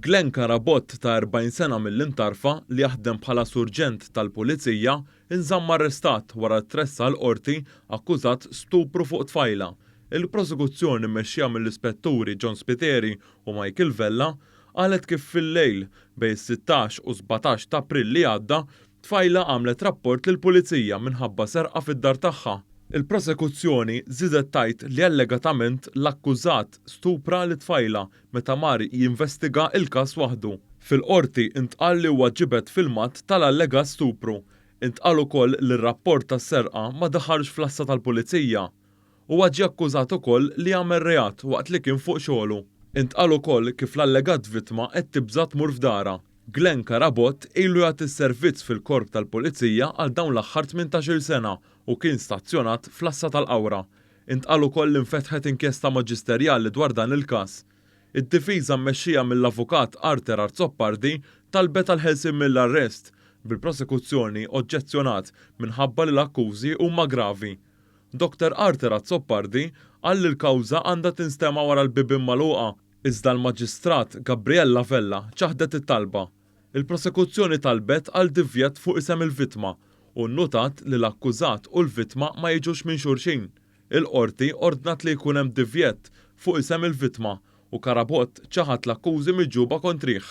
Glenn Carabott ta' 40 sena mill-Imtarfa li jaħdem bħala Surġent tal-Pulizija nżamm arrestat wara tressaq l-Qorti akkużat stupru fuq tfajla. Il-prosekuzzjoni mmexxija mill-Ispetturi John Spiteri u Michael Vella qalet kif fil-lejl bejn is-16 u 17 ta' April li għadda tfajla għamlet rapport lill-Pulizija minħabba serqa fid-dar tagħha. Il-prosekuzzjoni żiedet tgħid li allegatament l-akkużat stupra lit-tfajla meta mar jinvestiga l-każ waħdu. Fil-Qorti ntqal li huwa ġibed filmat tal-allegat stupru. Intqal ukoll li r-rapport tas-serqa ma daħalx fl-għassa tal-Pulizija. Huwa ġie akkużat ukoll li għamel reat waqt li kien fuq xogħlu. Intqal ukoll kif l-allegat vittma qed tibża' tmur f'darha. Glenn Carabott ilu jagħti s-servizz fil-Korp tal-Pulizija għal dawn l-aħħar 18-il sena u kien stazzjonat fl-Għassa tal-Qawra. Intqal ukoll li nfetħet inkjesta maġisterjali dwar dan il-każ. Id-difiża mmexxija mill-Avukat Arthur Azzopardi talbet għall-ħelsien mill-arrest, bil-prosekuzzjoni oġġezzjonat minħabba li l-akkużi huma gravi. Dr Arthur Azzopardi qal li l-kawża għandha tinstema' wara l-bibien magħluqa, iżda l-Maġistrat Gabriella Vella ċaħdet it-talba. Il-prosekuzzjoni talbet għal divjett fuq isem il-vittma u nnutat li l-akkużat u l-vittma ma jiġux minn xulxin. Il-Qorti ordnat li jkun hemm divjett fuq isem il-vittma u Carabott ċaħad l-akkużi miġjuba kontrih.